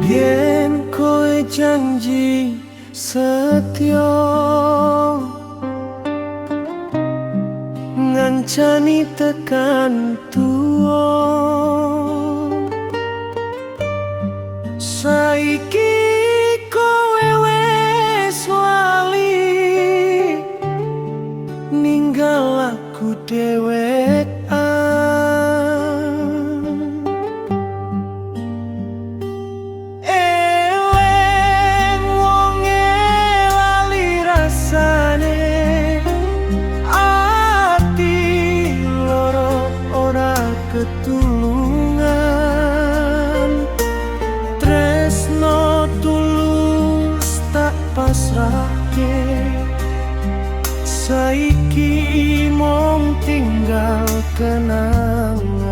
Yen kowe janji setyo, ngancani tekan tuo. Saiki kowe wes lali, ninggal aku dhewean. Eleng wonge lali rasane, ati loro ora ketulungan. Tresno tulus tak pasrahke, saiki mung tinggal kenangan.